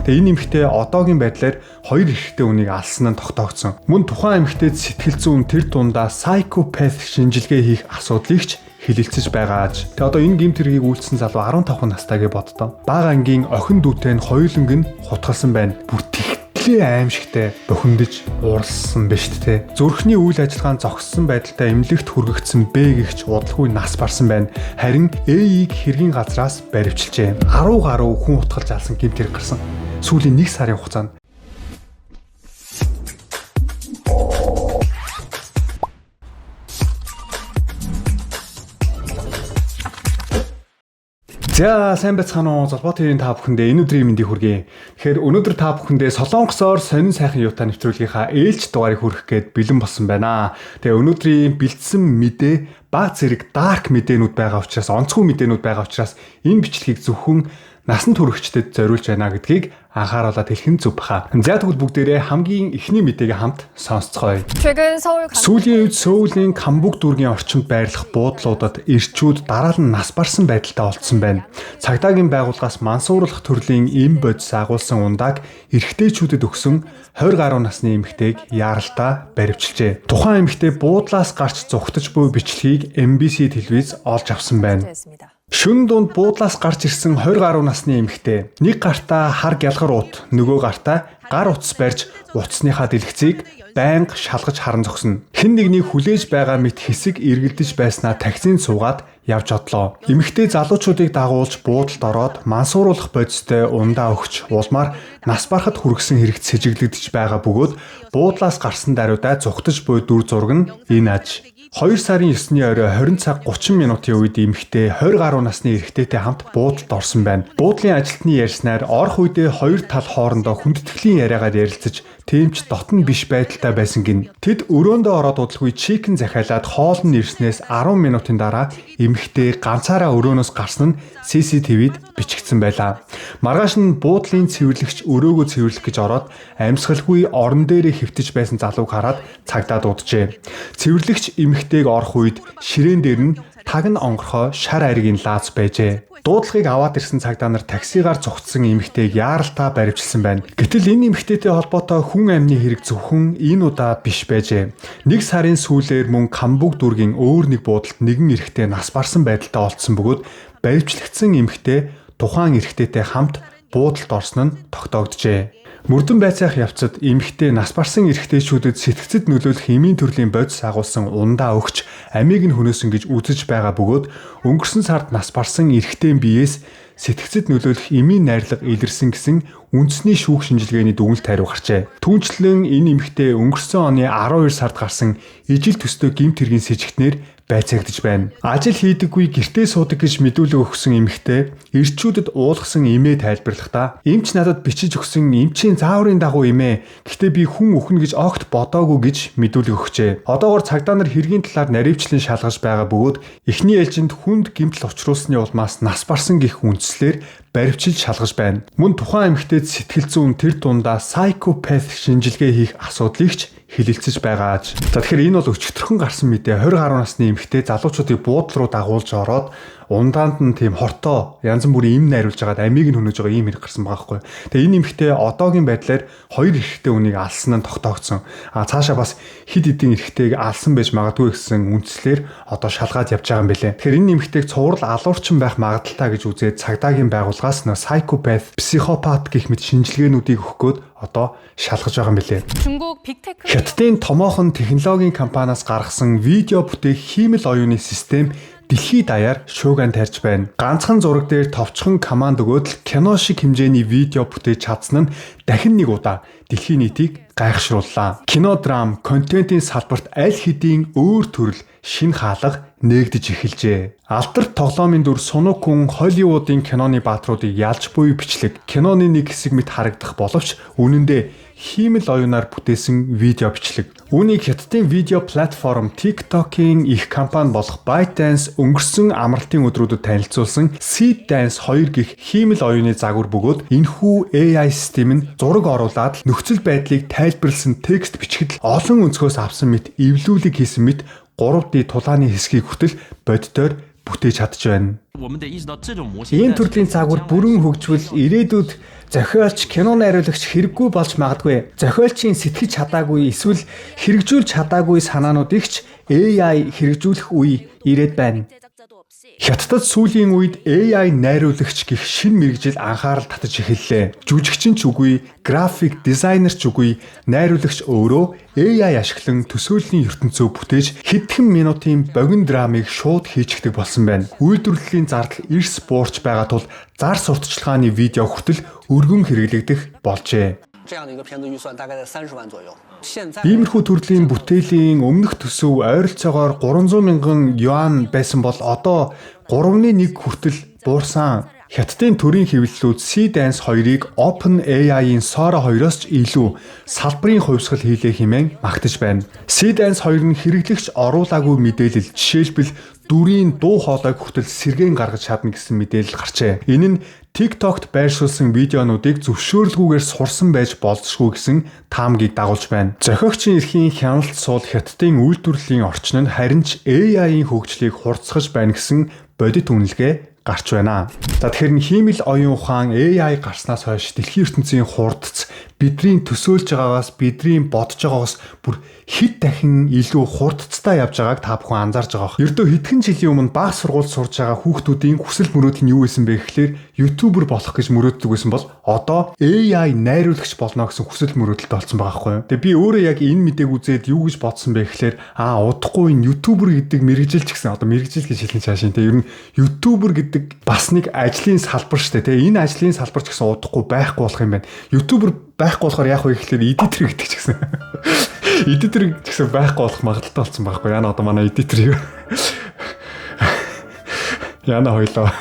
Тэгээ энэ эмэгтэй одоогийн байдлаар хоёр эрэгтэй хүнийг алсан нь тогтоогдсон. Мөн тухайн эмэгтэйд сэтгэл зүйн тэр дундаа psychopath шинжилгээ хийх асуудлыг ч хэлэлцэж байгааж. Тэгээ одоо энэ гэмт хэргийг үйлдсэн залуу 15 настай гэж боддоо. Бага ангийн охин дүүтэй нь хоёуланг нь хутгалсан байна. Бүр тэгтлээ аимшигтэй бухимдаж ууралсан байна шүү дээ. Зүрхний үйл ажиллагаан зогссон байдалтай эмнэлэгт хүргэгдсэн Б гэгч удалгүй нас барсан байна. Харин Э-ийг хэргийн газраас баривчилжээ. 10 гаруй хүн хутгалж алсан гэмт хэрэг гарсан. Сүүлийн 1 сарын хугацаанд. За, сайн байцгаана уу? Золбоо ТV-ийн та бүхэндээ энэ өдрийн мэндийг хүргэе. Тэгэхээр өнөөдөр та бүхэндээ Солонгосоор сонин сайхан юутай нэвтрүүлгийнхаа ээлж дугаарыг хүргэх гээд бэлэн болсон байна. Тэгээ өнөөдрийн бэлдсэн мэдээ баг зэрэг dark мэдээнүүд байгаа учраас, онцгой мэдээнүүд байгаа учраас энэ бичлэгийг зөвхөн насан туршидтэд зориулж байна гэдгийг анхааруулаад хэлэх нь зөв баха. За, тэгвэл бүгдээрээ хамгийн эхний мэдээг хамт сонсцгоё. 최근 서울 Сүүлийн үед Сөүлийн Камбук дүүргийн орчинд байрлах буудлуудад эрчүүд дараалан нь нас барсан байдалтай олдсон байна. Цагдаагийн байгууллагаас мансууруулах төрлийн эм бодис агуулсан ундааг эрэгтэйчүүдэд өгсөн 20 гаруй насны эмэгтэйг яаралтай баривчилжээ. Тухайн эмэгтэй буудлаас гарч зугтаж буй бичлэгийг MBC телевиз олж авсан байна. 했습니다. Шөнө дунд буудлаас гарч ирсэн 20 гаруй насны эмэгтэй нэг гартаа хар гялгар ут, нөгөө гартаа гар утас барьж утасныхаа дэлгэцийг байнга шалгаж харан зогсно. Хэн нэгний хүлээж байгаа мэт хэсэг эргэлдэж байснаа таксинд суугаад явж одлоо. Эмэгтэй залуучуудыг дагуулж буудалд ороод мансууруулах бодистой ундаа өгч улмаар нас барахад хүргэсэн хэрэгт сэжиглэгдэж байгаа бөгөөд буудлаас гарсан даруйдаа зугтаж буй дүр зураг нь энэ аж. 2 сарын 9-ний орой 20 цаг 30 минутын үед эмэгтэй 20 гаруй насны эрэгтэйтэй хамт буудалд орсон байна. Буудлын ажилтны ярьснаар орох үедээ хоёр тал хоорондоо хүндэтгэлийн яриагаар ярилцаж, тийм ч дотн биш байдалтай байсан гин. Тэд өрөөндөө ороод удалгүй chicken захиалаад хоол нь ирснээс 10 минутын дараа эмэгтэй ганцаараа өрөөнөөс гарсан нь CCTV-д бичигдсэн байлаа. Маргааш нь буудлын цэвэрлэгч өрөөгөө цэвэрлэх гэж ороод амьсгалгүй орон дээрээ хэвтэж байсан залууг хараад цагдаа дууджээ. Цэвэрлэгч эмэгтэйг орох үед ширээн дээр нь таг нь онгорхой шар айргийн лааз байжээ. Дуудлагыг аваад ирсэн цагдаа нар таксигаар зугтсан эмэгтэйг яаралтай баривчилсан байна. Гэтэл энэ эмэгтэйтэй холбоотой хүн амны хэрэг зөвхөн энэ удаа биш байжээ. 1 сарын сүүлээр мөн Камбуг дүүргийн өөр нэг буудалд нэгэн эрэгтэй нас барсан байдалтай олдсон бөгөөд баривчлагдсан эмэгтэй тухайн эрэгтэйтэй хамт буудалд орсон нь тогтоогджээ. Мөрдөн байцаах явцад эмэгтэй нас барсан эрэгтэйчүүдэд сэтгцэд нөлөөлөх эмийн төрлийн бодис агуулсан ундаа өгч амийг нь хөнөөсөн гэж үзэж байгаа бөгөөд өнгөрсөн сард нас барсан эрэгтэй биеэс сэтгцэд нөлөөлөх эмийн найрлага илэрсэн гэсэн үндэсний шүүх шинжилгээний дүгнэлт хариу гарчээ. Түүнчлэн энэ эмэгтэй өнгөрсөн оны 12 сард гарсан ижил төстэй гэмт хэргийн сэжигтнэр байцаагдаж байна. Ажил хийдэггүй, гэртээ суудаг гэж мэдүүлэг өгсөн эмэгтэй эрчүүдэд уулгасан эмээ тайлбарлахдаа эмч надад бичиж өгсөн эмчийн зааврын дагуу эмээ. Гэхдээ би хүн үхнэ гэж огт бодоогүй гэж мэдүүлэг өгчээ. Одоогор цагдаа нар хэргийн талаар наривчлан шалгаж байгаа бөгөөд эхний ээлжинд хүнд гэмтэл учруулсны улмаас нас барсан гэх үндслээр баривчилж шалгаж байна. Мөн тухайн эмэгтэйд сэтгэл зүйн тэр дундаа psychopath шинжилгээ хийх асуудлыг ч хэлэлцэж байгааж. За, тэгэхээр энэ бол өчигдөрхөн гарсан мэдээ. 20 гаруй насны эмэгтэй залуучуудыг буудлын руу дагуулж ороод ундаанд нь тийм хортой янз бүрийн эм найруулж байгаад амийг нь хөнөөж байгаа ийм хэрэг гарсан байгаа байхгүй. Тэгээ энэ эмэгтэй одоогийн байдлаар хоёр эрэгтэй хүнийг алсан нь тогтоогдсон. А цаашаа бас хэд хэдэн эрэгтэйг алсан байж магадгүй гэсэн үндслээр одоо шалгаад явж байгаа юм билээ. Тэгэхээр энэ эмэгтэйг цуврал алуурчин байх магадлалтай гэж үзээд цагдаагийн байгууллагаас нөө psychopath, психопат гэх мэт шинжилгээнүүдийг өгөх гээд одоо шалгаж байгаа юм билээ. 중국 big tech Хятадын томоохон технологийн компаниас гаргасан видео бүтээх хиймэл оюуны систем дэлхий даяар шуугиан тарьж байна. Ганцхан зураг дээр товчхон команд өгөөд л кино шиг хэмжээний видео бүтээж чадсан нь дахин нэг удаа дэлхийн нийтийг гайхшрууллаа. Кино, драм, контентын салбарт аль хэдийн өөр төрөл шинэ хаалга нээгдэж эхэлжээ. Алдарт тоглоомын дүр Сунукун Холливуудын киноны баатруудыг ялж буй бичлэг киноны нэг хэсэг мэт харагдах боловч үнэн дээр хиймэл оюунаар бүтээсэн видео бичлэг. Үүнийг Хятадын видео платформ TikTok-ийн их компани болох ByteDance өнгөрсөн амралтын өдрүүдэд танилцуулсан Seedance 2 гэх хиймэл оюуны загвар бөгөөд энэхүү AI систем нь зураг оруулаад нөхцөл байдлыг тайлбарласан текст бичихэд л олон өнцгөөс авсан мэт эвлүүлэг хийсэн мэт 3D тулааны хэсгийг хүртэл бодитоор бүтээж чадж байна. 我们得意识到这种模型 Ийм төрлийн загвар бүрэн хөгжвөл ирээдүйд Зохиолч, кино найруулагч хэрэггүй болж магадгүй. Зохиолчийн сэтгэж чадаагүй эсвэл хэрэгжүүлж чадаагүй санаануудыг ч AI хэрэгжүүлэх үе ирээд байна. Хятадд сүүлийн үед AI найруулагч гэх шинэ мэргэжил анхаарал татаж эхэллээ. Жүжигчин ч үгүй, график дизайнер ч үгүй, найруулагч өөрөө AI ашиглан төсөөллийн ертөнцөө бүтээж хэдхэн минутын богино драмыг шууд хийчихдэг болсон байна. Үйлдвэрлэлийн зардал эрс буурч байгаа тул зар сурталчилгааны видео хүртэл өргөн хэрэглэгдэх болжээ. 这样的一个片子预算大概在30万左右。现在 Иймэрхүү төрлийн бүтээлийн өмнөх төсөв ойролцоогоор 300 мянган юан байсан бол одоо 3.1 хүртэл буурсан. Хятадын төрийн хэвлэлүүд Seedance 2-ыг OpenAI-ийн Sora 2-оос ч илүү салбарын хувьсгал хийлээ хэмээн магтаж байна. Seedance 2 нь хэрэглэгч оруулаагүй мэдээлэл, жишээлбэл, дүрийн дуу хоолойг хүртэл сэргээн гаргаж чадна гэсэн мэдээлэл гарчээ. Энэ нь TikTok-т байршуулсан видеонуудыг зөвшөөрлгүйгээр сурсан байж болзошгүй гэсэн таамгийг дагуулж байна. Зохиогчийн эрхийн хяналт суул Хятадын үйлдвэрлэлийн орчин нь харин ч AI-ийн хөгжлийг хурдсгаж байна гэсэн бодит үнэлгээ гарч байна. За, тэгэхээр хиймэл оюун ухаан AI гарснаас хойш дэлхийн ертөнцийн хурдц бидний төсөөлж байгаагаас, бидний бодож байгаагаас бүр хэд дахин илүү хурдцтай явж байгааг та бүхэн анзаарч байгаа. Ердөө хэдхэн жилийн өмнө бага сургуульд сурж байгаа хүүхдүүдийн хүсэл мөрөөдөл нь юу байсан бэ гэхлээр YouTuber болох гэж мөрөөддөг байсан бол одоо AI найруулагч болно гэсэн хүсэл мөрөөдөлтэй болсон байгаа байхгүй юу. Тэгээ би өөрөө яг энэ мэдээг үзээд юу гэж бодсон бэ гэхлээр удахгүй энэ YouTuber гэдэг мэргэжил ч гэсэн, одоо мэргэжил гэж хэлэн цаашин, тэгээ ер нь YouTuber гэдэг бас нэг ажлын салбар штэ, тэгээ энэ ажлын салбар ч гэсэн удахгүй байхгүй болох юм байна. YouTuber байхгүй болохоор яах вэ гэхлээр editor гэдэг ч гэсэн, editor ч гэсэн байхгүй болох магадлалтай болсон байхгүй. Яна, одоо манай editor юу? Яна, хоёлоо.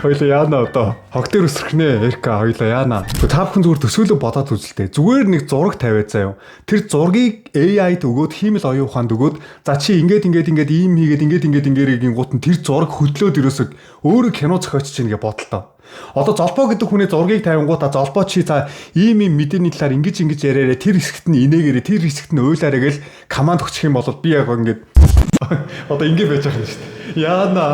Хоёлоо яана, одоо? Хог дээр өсрөхнэ. Эрка, хоёлоо яана? Та бүхэн зүгээр төсөөлөө бодоод үзэлтэй. Зүгээр нэг зураг тавиад заяа. Тэр зургийг AI-д өгөөд, хиймэл оюун ухаанд өгөөд, за, чи ингээд, ингээд, ингээд ийм хийгээд, ингээд, ингээд ингээрийн гут нь тэр зураг хөдлөөд ерөөсөө өөрөө кино зохиоч чинь гэж бодлоо. Одоо Золбоо гэдэг хүний зургийг тавингуудаа Золбоо, чи за ийм ийм мэдээний талаар ингэж ингэж яриараа, тэр хэсэгт нь инээгээрээ, тэр хэсэгт нь уйлаарэ гэл команд өгчих юм бол би яг ингээд одоо ингэ байж байгаа юм шүү дээ. Яана.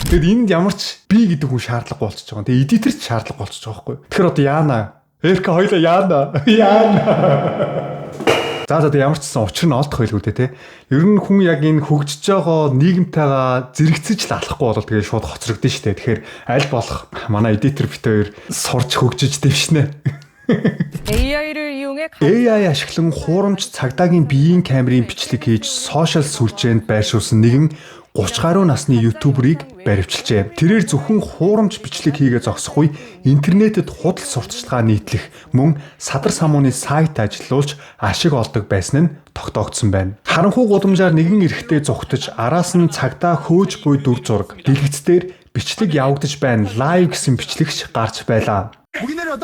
Тэгэд энд ямар ч би гэдэг хүн шаардлагагүй болчихж байгаа. Тэгээ editor ч шаардлагагүй болчихж байгаа байхгүй. Тэгэхээр одоо яана? Эрка, хоёлаа яана? Яана. За, тэгээ ямар ч гэсэн учир нь олдох байлгүй дээ, те. Ер нь хүн яг энэ хөгжиж байгаа нийгэмтэйгээ зэрэгцэж л алахгүй бол тэгээ шууд хоцрогдсон шүү дээ. Тэгэхээр аль болох манай editor бит хоёр сурч хөгжиж дэвшнэ. AI를 이용해 AI ашиглан хуурамч цагдаагийн биеийн камерын бичлэг хийж сошиал сүлжээнд байршуулсан нэгэн 30 гаруй насны YouTuber ыг баривчилжээ. Тэрээр зөвхөн хуурамч бичлэг хийгээ зогсохгүй, интернетэд худал сурталчилгаа нийтлэх, мөн садар самууны сайт ажилуулж ашиг олдог байсан нь тогтоогдсон байна. Харанхуй гудамжаар нэгэн эрэгтэй зугтаж, араас нь цагдаа хөөж буй дүр зураг, дэлгэц дээр бичлэг явагдаж байна. Live гэсэн бичлэгч гарч байлаа.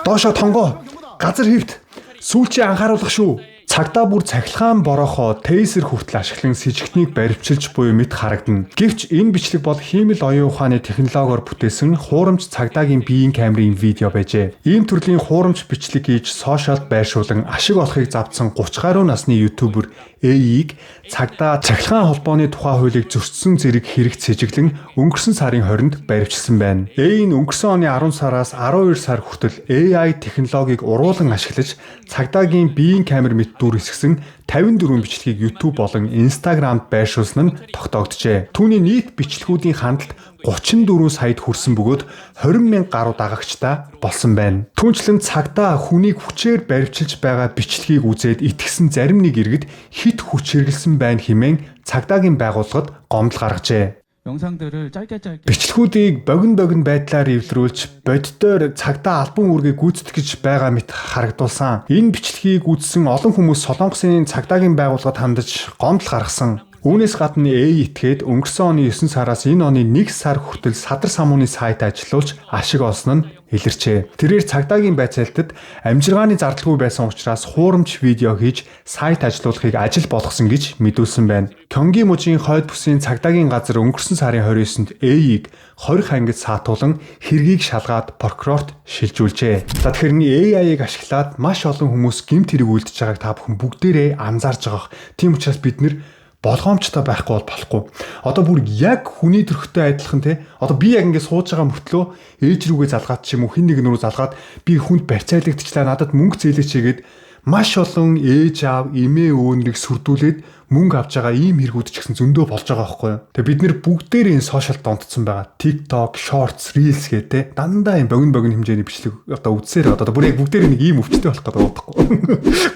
Доошо тонгоо, газар хэвт, сүүлчийн анхааруулга шүү. Цагдаа бүр цахилгаан борохоо taser хүртэл ашиглан сэжигтнийг баривчилж буй мэт харагдана. Гэвч энэ бичлэг бол хиймэл оюун ухааны технологиор бүтээсэн хуурамч цагдаагийн биеийн камерын видео байжээ. Ийм төрлийн хуурамч бичлэг хийж сошиалд байршуулан ашиг олохыг завдсан 30 гаруй насны YouTuber A-ийг цагдаа цахилгаан холбооны тухай хуулийг зөрчсөн зэрэг хэрэгт сэжиглэн өнгөрсөн сарын 20-нд баривчилсан байна. A нь өнгөрсөн оны 10 сараас 12 сар хүртэл AI технологиг уруулан ашиглаж цагдаагийн биеийн камер мэт дүр эсгэсэн 54 бичлэгийг YouTube болон Instagram-д байршуулсан нь тогтоогджээ. Түүний нийт бичлэгүүдийн хандлт 34 саяд хүрсэн бөгөөд 20 мянга гаруй дагагчтай болсон байна. Түүнчлэн цагдаа хүнийг хүчээр баривчилж байгаа бичлэгийг үзээд итгэсэн зарим нэг иргэд хэт хүч хэрэглэсэн байна хэмээн цагдаагийн байгууллагад гомдол гаргажээ. 영상들을 짧게 짧게 Бичлэгүүдийг богино богино байдлаар эвлэрүүлж боддоор цагдаа албан үүргийг гүйцэтгэж байгаа мэт харагдуулсан. Энэ бичлэгийг үзсэн олон хүмүүс Солонгосын цагдаагийн байгууллагад хандаж гомдол гаргасан. Үүнээс гадна A этгээд өнгөрсөн оны 9 сараас энэ оны 1 сар хүртэл садар самууны сайт ажилуулж ашиг олсон нь илэрчээ. Тэрээр цагдаагийн байцаалтад амжиргааны зардалгүй байсан учраас хуурамч видео хийж сайт ажилуулахыг ажил болгосон гэж мэдүүлсэн байна. Кёнги мужийн хойд бүсийн цагдаагийн газар өнгөрсөн сарын 29-нд A-ийг 20 ангид саатуулан хэргийг шалгаад прокурорт шилжүүлжээ. За, тэгэхээр энэ AI-ыг ашиглаад маш олон хүмүүс гэмт хэрэг үйлдэж байгааг та бүхэн бүгдээрээ анзаарч байгаа. Тийм учраас бид нэр Болгоомжтой байхгүй бол болохгүй. Одоо бүр яг хүний төрхтэй адилхан те. Одоо би яг ингэ сууж байгаа мөртлөө ээж рүүгээ залгаад ч юм уу хин нэг рүү залгаад би хүнд барьцаалагдчихлаа, надад мөнгө зээлээч гээд маш олон ээж аав, эмээ өвөнрийг сүрдүүлээд мөнгө авч байгаа ийм хэрэгүүд ч гэсэн зөндөө болж байгаа байхгүй юу. Тэгээ бид нэр бүгдээр энэ сошиал донтцсон байгаа. TikTok, Shorts, Reels гэдэг те дандаа ийм богино богино хэмжээний бичлэг одоо үзсээр байгаа. Одоо бүр яг бүгдээр нэг ийм өвчтэй болох гэдэг удахгүй.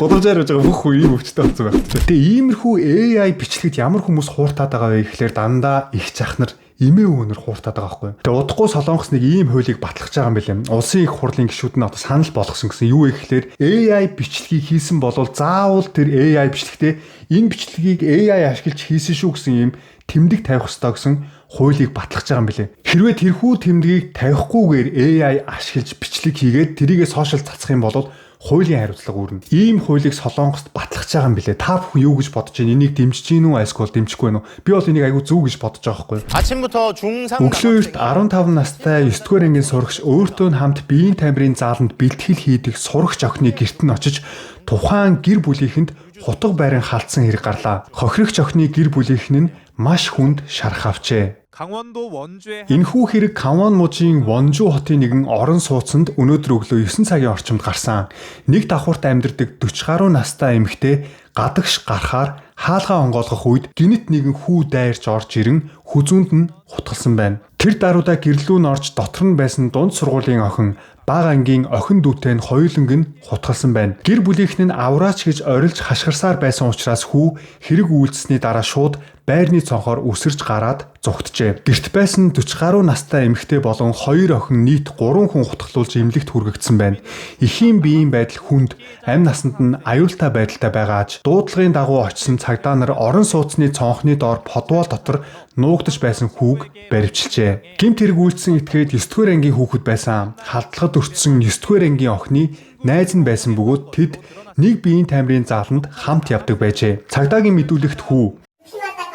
Гудамжаар явж байгаа бүх хүн ийм өвчтэй болсон байх. Тэгээ иймэрхүү AI бичлэгт ямар хүмүүс хууртаад байгаа вэ гэхлээр дандаа их чахнар, эмээ өвөнөр хууртаад байгаа байхгүй юу. Тэгээ удахгүй Солонгос нэг ийм хуулийг батлах байгаа юм билээ. Улсын их хурлын гишүүд нь одоо санал болгосон гэсэн юу вэ гэхлээр AI бичлэгийг хийсэн бол заавал тэр AI бичлэгтээ энэ бичлэгийг AI ашиглаж хийсэн шүү гэсэн ийм тэмдэг тавих ёстой гэсэн хуулийг батлах байгаа юм билээ. Хэрвээ тэрхүү тэмдгийг тавихгүйгээр AI ашиглаж бичлэг хийгээд тэрийгэ сошиал цацах юм бол хуулийн хариуцлага үүрнэ. Ийм хуулийг Солонгост батлах байгаа юм билээ. Та бүхэн юу гэж бодож байна? Энийг дэмжиж гин үү? Эсвэл дэмжихгүй байна уу? Би бол энийг айгүй зөв гэж бодож байгаа байхгүй юу? 아침부터 중3 Өглөө эрт 15 настай 9 дугаар ангийн сурагч өөртөө нь хамт биеийн тамирын зааланд бэлтгэл хийдэг сурагч охины гэрт нь очиж тухайн гэр бүлийнхэнд хутга барин халдсан хэрэг гарлаа. Хохирогч охины гэр бүлийнхэн нь маш хүнд шарах авчээ. 강원도 원주의 Энэхүү хэрэг Канвон мужийн Вонжу хотын нэгэн орон сууцнд өнөөдөр өглөө 9 цагийн орчимд гарсан. Нэг давхурт амьдардаг 40 гаруй настай эмэгтэй гадагш гарахаар хаалгаа онгойлгох үед гинэт нэгэн хүү дайрч орж ирэн хүзүүнд нь хутгалсан байна. Тэр даруйда гэрлүү нь орж дотор нь байсан дунд сургуулийн охин бага ангийн охин дүүтэй нь хоёуланг нь хутгалсан байна. Гэр бүлийнхэн нь авраач гэж орилж хашгирсаар байсан учраас хүү хэрэг үйлдсэний дараа шууд байрны цонхоор үсэрч гараад зугтжээ. Гэрт байсан 40 гаруй настай эмэгтэй болон 2 охин нийт 3 хүн хутгалуулж эмнэлэгт хүргэгдсэн байна. Эхийн биеийн байдал хүнд, амь насанд нь аюултай байдалтай байгааж дуудлагын дагуу очисон цагдаа нар орон сууцны цонхны доор подвол дотор нуугдаж байсан хүүг баривчилжээ. Гэмт хэрэг үйлдсэн этгээд 9 дугаар ангийн хүүхэд байсан. Халдлагад өртсөн 9 дугаар ангийн охины найз нь байсан бөгөөд тэд нэг биеийн тамирын зааланд хамт явдаг байжээ. Цагдаагийн мэдүүлэгт хүү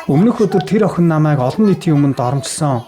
Өмнөх өдөр тэр охин намайг олон нийтийн өмнө доромжилсон.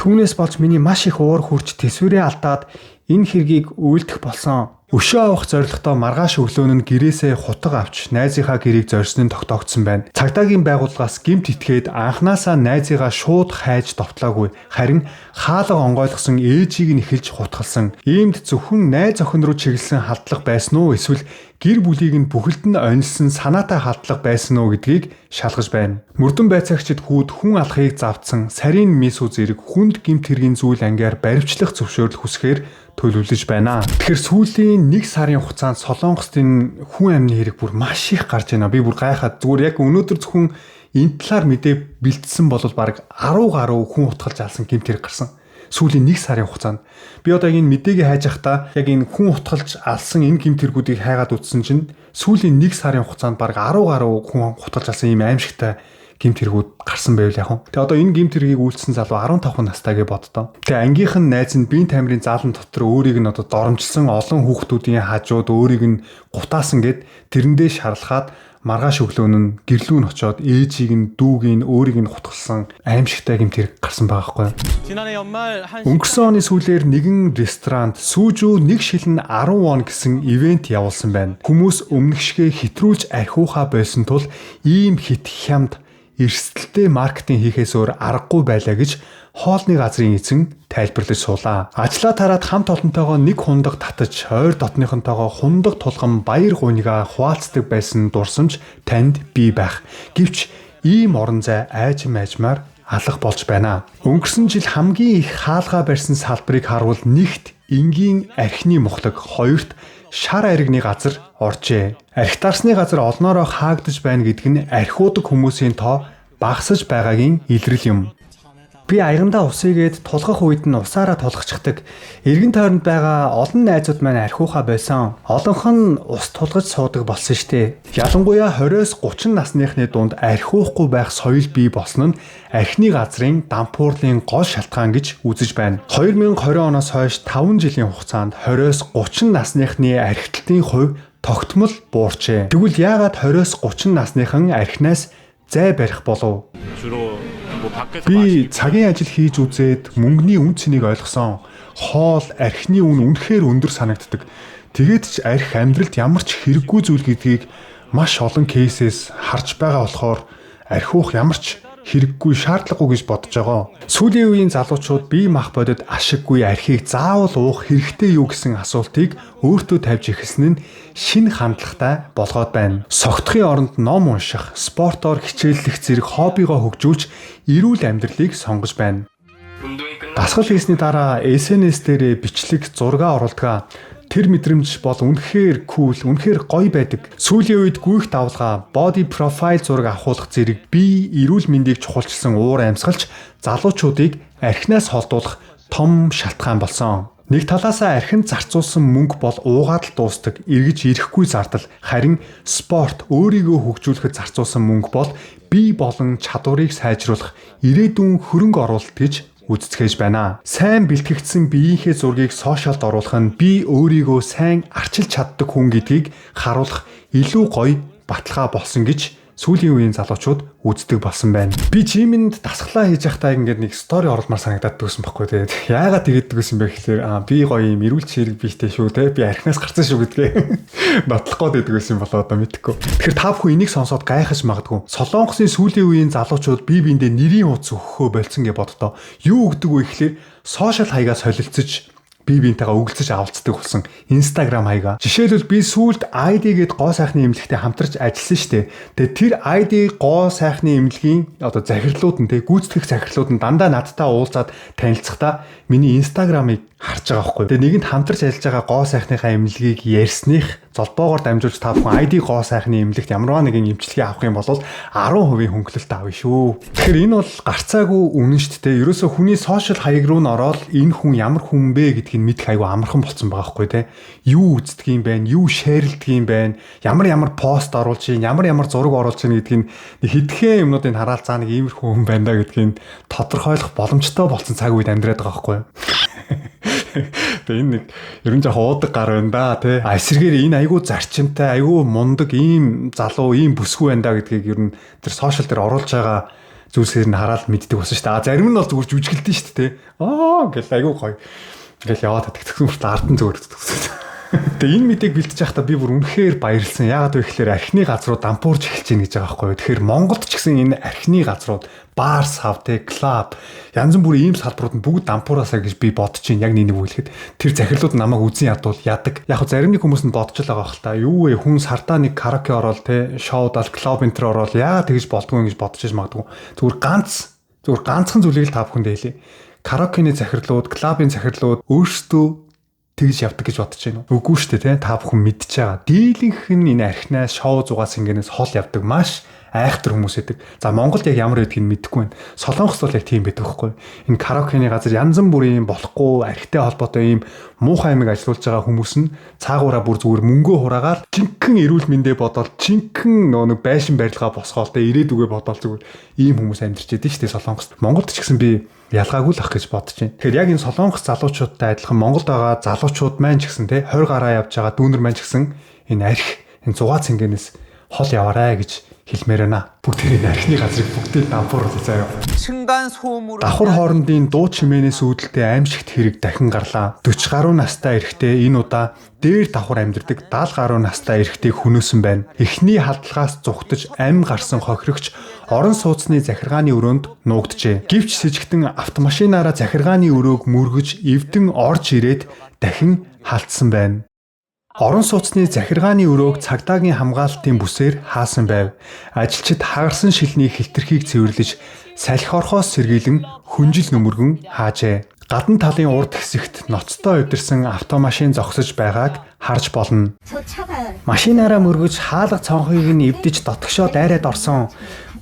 Түүнээс болж миний маш их уур хүрч төсвөрээ алдаад энэ хэргийг үйлдэх болсон. Өшөө авах зорилготой маргааш өглөө нь гэрээсээ хутга авч найзынхаа гэрийг зорьсон нь тогтоогдсон байна. Цагдаагийн байгууллагаас гэмт итгээд анханасаа найзыгаа шууд хайж довтлоогүй. Харин хаалга онгойлгосон ээжийг нь эхэлж хутгалсан. Иймд зөвхөн найз охин руу чиглэсэн халдлага байсан уу эсвэл гэр бүлийг нь бүхэлд нь онилсон санаатай халдлага байсан уу гэдгийг шалгаж байна. Мөрдөн байцаагчид хүүд хүн алахыг завдсан сарийн мисүү зэрэг хүнд гэмт хэргийн зүйл ангиар баривчлах зөвшөөрөл хүсэхээр төлөвлөж байна. Тэгэхээр сүүлийн 1 сарын хугацаанд Солонгост энэ хүн амны хэрэг бүр маш их гарч байна. Би бүр гайхаад зүгээр яг өнөөдөр зөвхөн энэ талаар мэдээ бэлдсэн бол бараг 10 гаруй хүн хутгалж алсан гэмт хэрэг гарсан. Сүүлийн 1 сарын хугацаанд. Би одоо яг энэ мдээгээ хайж байхдаа яг энэ хүн хутгалж алсан энэ гэмт хэрэгүүдийг хайгаад үзсэн чинь сүүлийн 1 сарын хугацаанд бараг 10 гаруй хүн хутгалж алсан ийм аимшигтай гэмт хэрэгүүд гарсан байвал яг. Тэгээ одоо энэ гэмт хэргийг үйлдсэн залуу 15 настай гэж боддоо. Тэгээ ангийнх нь найз нь биеийн тамирын заалан дотор өөрийг нь одоо доромжилсан олон хүүхдүүдийн хажууд өөрийг нь гутаасан гэд тэрэндээ шарлахад маргааш өглөө нь гэрлүү нь очоод ээжийг нь дүүгийг нь өөрийг нь хутгалсан аимшигтай гэмт хэрэг гарсан байгаа байхгүй. 지난해 연말 한 Өнгөрсөн оны сүүлээр нэгэн ресторанд сүүжүү нэг шилэн 10 вон гэсэн ивент явуулсан байна. Хүмүүс өмнөх шигээ хэтрүүлж архиухаа байсан тул ийм хит хямд эрсдэлтэй маркетинг хийхээс өөр аргагүй байлаа гэж хоолны газрын эзэн тайлбарлаж суулаа. Ажлаа тараад хамт олонтойгоо нэг хундаг татаж, ойр дотныхонтойгоо хундаг тулган баяр гунигаа хуваалцдаг байсан дурсамж танд бий байх. Гэвч ийм орон зай айжим айжмаар алга болж байна. Өнгөрсөн жил хамгийн их хаалгаа барьсан салбарыг харуул нэгт энгийн архины мухлаг, хоёрт шар аригны газар оржээ. Архитарсны газар олноороо хаагдаж байна гэдг нь архиудаг хүмүүсийн тоо багасж байгаагийн илрэл юм. Би аягандаа ус игээд тулгах үед нь усаараа тулгачдаг. Эргэн тойронд байгаа олон найзууд маань архиухаа байсан. Олонх нь ус тулгаж суудаг болсон штэ. Ялангуяа 20-с 30 насныхны дунд архиухгүй байх соёл бий болсон нь архины газрын дампуурлын гол шалтгаан гэж үзэж байна. 2020 оноос хойш 5 жилийн хугацаанд 20-с 30 насныхны архиталтын хувь тогтмол буурчээ. Тэгвэл яагаад 20-с 30 насныхан архинаас зай барих болов? 주로 뭐 밖에서 Би 마시기 цагийн ажил хийж үзээд мөнгөний үн цэнийг ойлгосон. Хоол, архины үн үнэхээр өндөр санагддаг. Тэгээд ч арх амьдралд ямар ч хэрэггүй зүйл гэдгийг маш олон кейсээс харж байгаа болохоор Архи уух ямар ч хэрэггүй, шаардлагагүй гэж бодож байгаа. Сүүлийн үеийн залуучууд бие мах бодит ашиггүй архийг заавал уух хэрэгтэй юу гэсэн асуултыг өөртөө тавьж эхэлсэн нь шинэ хандлагатай болгоод байна. Согтохын оронд ном унших, спортоор хичээллэх зэрэг хоббигоо хөгжүүлж эрүүл амьдралыг сонгож байна. Дасгал хийсний дараа SNS дээрээ бичлэг, зураг оруулдаг. Тэр мэдрэмж бол үнэхээр cool, үнэхээр гоё байдаг. Сүүлийн үед гүйх давлгаа, body profile зураг авахуулах зэрэг бие эрүүл мэндийг чухалчилсан уур амьсгалч залуучуудыг архинаас холдуулах том шалтгаан болсон. Нэг талаасаа архинд зарцуулсан мөнгө бол уугаад л дуустдаг, эргэж ирэхгүй зардал. Харин спорт, өөрийгөө хөгжүүлэхэд зарцуулсан мөнгө бол бие болон чадварыг сайжруулах ирээдүйн хөрөнгө оруулалт гэж үзэцгээж байна. Сайн бэлтгэгдсэн биеийнхээ зургийг сошиалд оруулах нь би өөрийгөө сайн арчилж чаддаг хүн гэдгийг харуулах илүү гоё баталгаа болсон гэж сүүлийн үеийн залуучууд үздэг болсон байна. Би gym-энд дасгалаа хийж байхдаа ингээд нэг story оруулмаар санагдаад дүүсэн байхгүй тэгээд яагаад тэгдэг гэсэн бэ гэхээр би гоё юм эрүүл чирэг биетэй шүү те, би архинаас гарсан шүү гэдгээ нотлох гээд байдаг байсан болоо одоо мэдэхгүй. Тэгэхээр та бүхэн энийг сонсоод гайхаж магадгүй. Солонгосын сүүлийн үеийн залуучууд бие биендээ нэрийн утас өгөхөө больцсон гэж боддоо. Юу өгдөг вэ гэхээр сошиал хаягаа солилцож бие биентэйгээ өгөлцөж авалцдаг болсон Instagram хаягаа. Жишээлбэл би сүүлд ID гээд гоо сайхны эмнэлэгтэй хамтарч ажилласан шүү дээ. Тэгээ тэр ID гоо сайхны эмнэлгийн одоо захирлууд нь те, гүйцэтгэх захирлууд нь дандаа надтай уулзаад танилцахдаа миний Instagram-ыг харж байгаа байхгүй. Тэгээ нэгэнд хамтарч ажиллаж байгаа гоо сайхныхаа эмнэлгийг ярьсных золбоогоор дамжуулж та бүхэн ID гоо сайхны эмнэлэгт ямарваа нэгэн эмчилгээ авах юм бол 10% хөнгөлөлт авна шүү. Тэгэхээр энэ бол гарцаагүй үнэн шүү дээ. Ерөөсөө хүний сошиал хаяг руу н ороод энэ хүн ямар хүн бэ гэдгийг мэдэх айгүй амархан болсон байгаа байхгүй те. Юу үздэг юм бэ? Юу share-лдэг юм бэ? Ямар ямар пост оруулж чинь, ямар ямар зураг оруулж чинь гэдгийг нэг хэдхэн юмнуудыг хараал заа нэг иймэрхүү хүн байна да гэдгийг тодорхойлох боломжтой болсон цаг үед амьдраад байгаа байхгүй. Тэгээ энэ нэг ер нь жоохон уудаг гар байна да тий. А эсрэгээр энэ айгүй зарчимтай, айгүй мундаг ийм залуу, ийм бүсгүй байна да гэдгийг ер нь тэр сошиал дээр оруулж байгаа зүйлсээр нь хараад мэддэг болсон шүү дээ. А зарим нь бол зүгээр жүжиглэдэн шүү дээ тий. Аа ингээл айгүй гоё. Ингээл яваад татгцсан хүртэл ард нь зүгээр татгцсан. Тэгээ энэ мэдээг бэлтэж байхдаа би бүр үнэхээр баярлсан. Яагаад вэ гэхээр архины газрууд дампуурч эхэлж байна гэж байгаа байхгүй юу. Тэгэхээр Монголд ч гэсэн энэ архины газрууд, бар, сав, тэ, клуб, янз бүрийн ийм салбарууд нь бүгд дампуураасаа гэж би бодож байна. Яг нэг үлэхэд тэр захирлууд намайг үзэн ядвал ядаг. Яг зарим нэг хүмүүс нь бодож л байгаа хэл та. Юу вэ? Хүн сардаа нэг караоке ороод тэ, шоудал, клуб энтер ороод яагаад тэгж болдгоо гэж бодож иж магадгүй. Зүгээр ганцхан зүйлийг л та бүхэнд хэлье. Караокены захирлууд, клубын захирлууд өөрсдөө тэгж явдаг гэж бодож байна уу? Үгүй шүү дээ, та бүхэн мэдж байгаа. Дийлэнх нь энэ архинаас, шоу зугаас ингэнээс хол явдаг маш айхтар хүмүүс байдаг. За Монголд яг ямар байдгийг мэдэхгүй байна. Солонгост бол яг тийм байдаг байхгүй. Энэ караокены газар янз бүрийн болохгүй архитай холбоотой ийм муухай амиг ажилуулж байгаа хүмүүс нь цаагаараа бүр зүгээр мөнгөө хураагаад жинхэнэ эрүүл мэндэ бодоол, жинхэнэ нөө нэг байшин барилгаа босгоол тэ ирээдүгэ бодоол зүгээр ийм хүмүүс амьдарч идэв шүү дээ Солонгост. Монголд ч гэсэн би ялгаагүй л ах гэж бодож байна. Тэгэхээр яг энэ Солонгос залуучуудтай адилхан Монголд байгаа залуучууд маань ч гэсэн те 20 гараа явж байгаа дүүнер маань ч гэсэн энэ арх, энэ зугаа цэнгэнээс хол яваарай гэж хэлмээр байна. Бүгд энэ архины газрыг бүгдийг дампууруулъя заяа. Давхар хоорондын дуу чимээнээс үүдэлтэй аимшигт хэрэг дахин гарлаа. 40 гаруй настай эрэгтэй энэ удаа дээр давхар амьдардаг 70 гаруй настай эрэгтэйг хөнөөсөн байна. Эхний халдлагаас зүхтэж ам гарсан хохирогч орон сууцны захиргааны өрөөнд нуугджээ. Гэвч сэжигтэн автомашинаараа захиргааны өрөөг мөргөж эвдэн орж ирээд дахин халтсан байна. Орон сууцны захиргааны өрөөг цагдаагийн хамгаалалтын бүсээр хаасан байв. Ажилчид хагарсан шилний хилтерхийг цэвэрлэж салхи орхоос сэргийлэн хүнжил нүмергэн хаажээ. Гадна талын урд хэсэгт ноцтой удирсан автомашин зогсож байгааг харж болно. Машинаараа мөргөж хаалга цонхыг нь эвдэж дотгошоо дайраад орсон.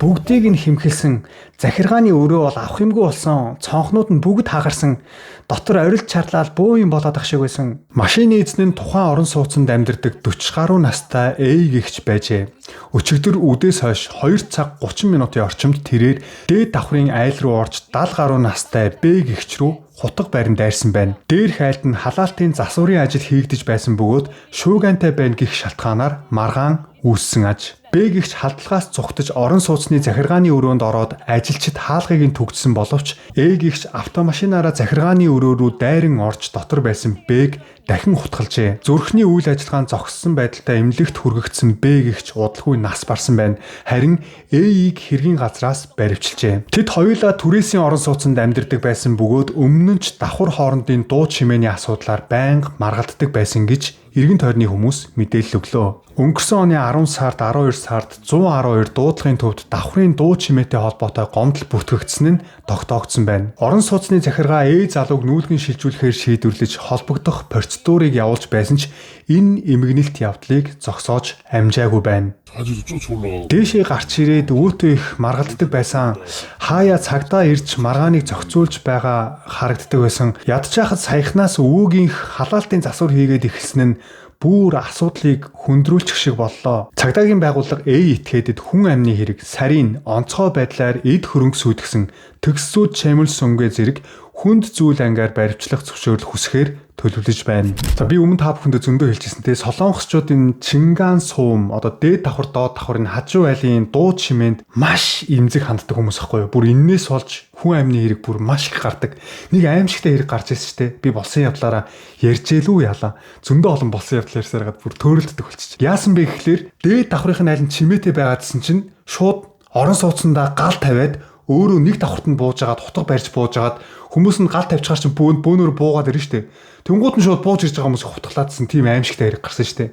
Бүгдийг нь хэмхэлсэн. Захиргааны өрөө бол авах юмгүй болсон. Цонхнууд нь бүгд хагарсан. Дотор орилж чарлаал бөө юм болоод ах шиг байсан. Машины эзэн нь тухайн орон сууцнд амьдардаг 40 гаруй настай Эй гэгч байжээ. Өчигдөр үдээс хойш 2 цаг 30 минутын орчимд тэрээр дээд давхрын айл руу орж 70 гаруй настай Б гэгч рүү хутга барин дайрсан байна. Дээрх айлд нь халаалтын засварын ажил хийгдэж байсан бөгөөд шуугантай байна гих шалтгаанаар маргаан үүссэн аж. Б гэгч халдлагаас зугтаж орон сууцны захиргааны өрөөнд ороод ажилчид хаалгыг нь түгжсэн боловч Э гэгч автомашинаараа захиргааны өрөө рүү дайран орж дотор байсан Б-г дахин хутгалжээ. Зүрхний үйл ажиллагаан зогссон байдалтай эмнэлэгт хүргэгдсэн Б гэгч удалгүй нас барсан байна. Харин Э-ийг хэргийн газраас баривчилжээ. Тэд хоёулаа түрээсийн орон сууцнд амьдардаг байсан бөгөөд өмнө нь ч давхар хоорондын дуу чимээний асуудлаар байнга маргалддаг байсан гэж эргэн тойрны хүмүүс мэдээлэл өглөө. Өнгөрсөн оны 10 сард 12 сард 112 дуудлагын төвд давхрын дуу чимээтэй холбоотой гомдол бүртгэгдсэн нь тогтоогдсон байна. Орон сууцны захиргаа Э залууг нүүлгэн шилжүүлэхээр шийдвэрлэж холбогдох процедурыг явуулж байсан ч энэ эмгэнэлт явдлыг зогсоож амжаагүй байна. Дээшээ гарч ирээд өвөөтэй их маргалддаг байсан. Хаяа цагдаа ирж маргааныг зохицуулж байгаа харагддаг байсан. Ядчаахад саяхнаас өвөөгийнх халаалтын засвар хийгээд эхэлсэн нь бүр асуудлыг хүндрүүлчих шиг боллоо. Цагдаагийн байгууллага Э этгээдэд хүн амны хэрэг, сарийн онцгой байдлаар эд хөрөнгө сүйтгэсэн төгссүүд Чэмэлсонгэ зэрэг хүнд зүйл ангаар баривчлах зөвшөөрөл хүсэхээр төлөвлөж байна. За би өмнө та бүхэндээ зөндөө хэлжсэн те Солонгосчуудын Чинган суум одоо дээд давхар доод давхар энэ хажуу айлын дуу чимээнд маш эмзэг ханддаг хүмүүс ахгүй юу? Бүр эннээс болж хүн амны хэрэг бүр маш их гардаг. Нэг аимшигтай хэрэг гарч ирсэн ч те би болсон явдлаараа ярьжээ лүү ялаа. Зөндөө олон болсон явдал ярьсаар гад бүр төөрөлддөг болчих. Яасан бэ гэхлээр дээд давхрын айл нь чимээтэй байгаадсэн чинь шууд орон сууцндаа гал тавиад өөрөө нэг давхарт нь бууж агаад хутга барьж бууж агаад хүмүүс нь гал тавьчихаар чинь бөөнөр буугаад ирнэ штэ. Тэнгууд нь шууд бууж ирж байгаа хүмүүс хутгалаадсан тийм аимшигтай хэрэг гарсан штэ.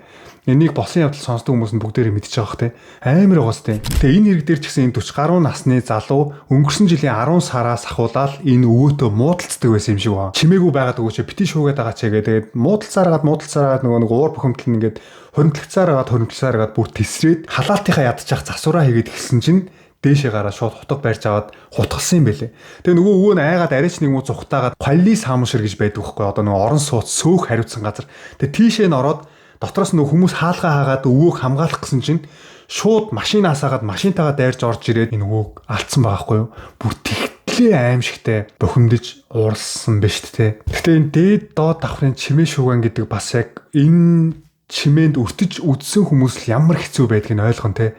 Энийг болсон явдал сонсдог хүмүүс нь бүгдээрээ мэдчихэж байгаа хэ. Амар байгаас тэ. Тэгээ энэ хэрэг дээр ч гэсэн энэ 40 гаруй насны залуу өнгөрсөн жилийн 10 сараас ахуулаад энэ өвөөтөө муудалцдаг байсан юм шиг байна. Чимээгүй байгаад өгөөч бити шүүгээд байгаа ч гэдэг. Тэгээд муудалцаараад нөгөө нэг уур бухимдал нь ингээд хоримтлагцаар агаад бүр тесрээд халаалтынхаа ядчих засвараа хийгээд эхэлсэн чинь дээшээ гараад шууд хутга барьж аваад хутгалсан юм бэлээ. Тэгээ нөгөө өвөө нь айгаад арайч нэг муу зүхтаагаад Квали самшир гэж байдаг байхгүй одоо нөгөө орон сууц сөөх хариуцсан газар. Тэгээ тийшээ нь ороод дотроос нөгөө хүмүүс хаалгаа хаагаад өвөөг хамгаалах гэсэн чинь шууд машин асаагаад машинтайгаа дайрж орж ирээд энэ өвөөг алдсан байгаа байхгүй юу? Бүр тэгтлээ аимшигтай бухимдаж ууралсан байна шүү дээ. Гэхдээ энэ дээд доод давхрын чимээ шүүгэн гэдэг бас яг энэ чимээнд өртөж үдсэн хүмүүс л ямар хэцүү байдгийг ойлгон те.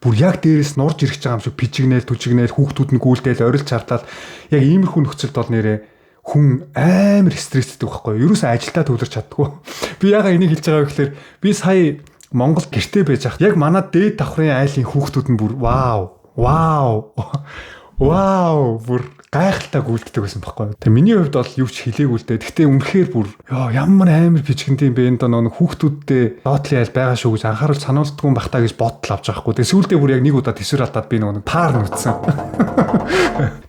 Бүр яг дээрээс нурж ирэх байгаа юм шиг пижигнэл түжигнэл хүүхдүүд нь гүйлдээл орилж чартаал яг иймэрхүү нөхцөлд бол нэрээ хүн амар стресстэй байхгүй юу? Ерөөсөө ажилдаа төвлөрч чаддаггүй. Би ягаа энийг хэлж байгаа вэ гэхээр би сая Монгол гэртээ байж хат яг манай дээд давхрын айлын хүүхдүүд нь бүр вау вау вау бүр гайхалтай гүйлддэг байсан байхгүй. Тэгээ миний хувьд бол юу ч хэлээгүй л дээ. Гэхдээ үнэхээр бүр ёо ямар амар пижигэнтэй юм бэ энэ доо нэг хүүхдүүдтэй доотлын айл байгаа шүү гэж анхааруул сануулдаггүй юм бах та гэж бодтол авч байгаа хгүй. Тэгээ сүүлдээ бүр яг нэг удаа төсвөр алдаад би нөгөө паар нүцсэн.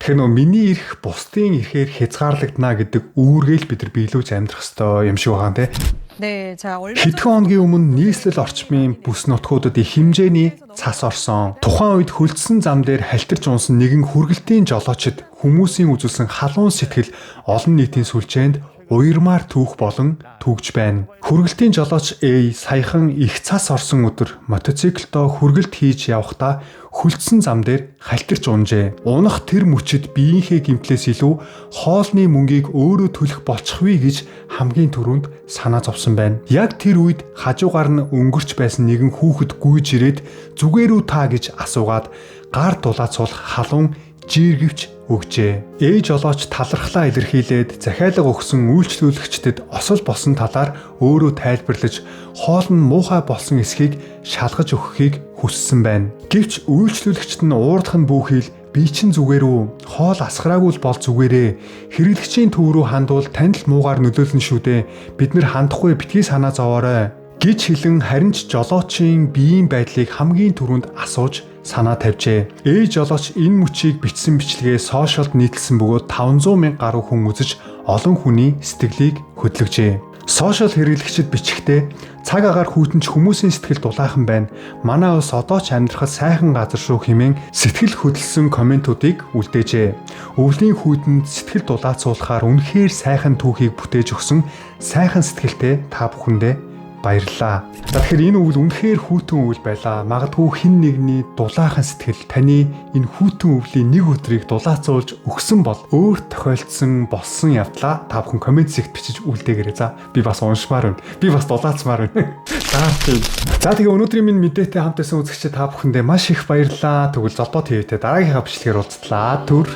Тэгэхээр нөгөө миний эрх бусдын эрхээр хязгаарлагдана гэдэг үүргээл бид нар биелүүлж амьдрах ёстой юм шиг байгаа юм те. 네, 자 얼마 Хэдхэн хоногийн өмнө нийслэл орчмын бүс нутгуудад их хэмжээний цас орсон. Тухайн үед хөлдсөн зам дээр халтарч унсан нэгэн хүргэлтийн жолоочид хүмүүсийн үзүүлсэн халуун сэтгэл олон нийтийн сүлжээнд уярмаар түүх болон түүгж байна. Хүргэлтийн жолооч A саяхан их цас орсон өдөр мотоциклдоо хүргэлт хийж явахдаа хөлдсөн зам дээр халтарч унжээ. Унах тэр мөчид биеийнхээ гэмтлээс илүү хоолны мөнгийг өөрөө төлөх болчихвээ гэж хамгийн түрүүнд санаа зовсон байна. Яг тэр үед хажуугаар нь өнгөрч байсан нэгэн хүүхэд гүйж ирээд зүгээр үү та гэж асуугаад гар дулаацуулах халуун жиргэвч өгжээ. Ээж жолооч талархлаа илэрхийлээд захиалга өгсөн үйлчлүүлэгчдэд осол болсон талаар өөрөө тайлбарлаж хоол нь муухай болсон эсхийг шалгаж өгөхийг хүссэн байна. Гэвч үйлчлүүлэгчд нь уурлах нь бүхий л би чин зүгээр үү? Хоол асгараагүй л бол зүгээрээ. Хэрэглэгчийн төв рүү хандвал танд л муугаар нөлөөлнө шүү дээ. Бид нэр хандахгүй битгий санаа зовоорой гэж хэлэн харин ч жолоочийн биеийн байдлыг хамгийн түрүүнд асууж санаа тавьжээ. Ээж жолооч энэ мөчийг бичсэн бичлэгээ сошиалд нийтлсэн бөгөөд 500 мянга гаруй хүн үзэж олон хүний сэтгэлийг хөдлөжээ. Сошиал хэрэглэгчид бичихдээ цаг агаар хүйтэн ч хүмүүсийн сэтгэл дулаахан байна. Манай улс одоо ч амьдрахад сайхан газар шүү хэмээн сэтгэл хөдлөсөн комментуудыг үлдээжээ. Өвлийн хүйтэнд сэтгэл дулаацуулахаар үнэхээр сайхан түүхийг бүтээж өгсөн сайхан сэтгэлтэй та бүхэндээ баярлалаа. За тэгэхээр энэ өвөл үнэхээр хүйтэн өвөл байлаа. Магадгүй хэн нэгний дулаахан сэтгэл таны энэ хүйтэн өвлийн нэг өдрийг дулаацуулж өгсөн бол өөр тохиолдсон болсон явдлаа та бүхэн коммент зэгт бичиж үлдээгээрэй. За би бас уншмаар байна. Би бас дулаацмаар байна. Заарч. За, тэгээ өнөөдрийн минь мэдээтэй хамт байсан үзэгчид та бүхэндээ маш их баярлалаа. Тэгвэл Золбоо ТV-тэй дараагийнхаа бичлэгээр уулзтлаа. Түр.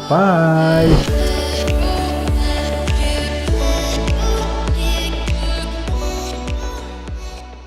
Bye.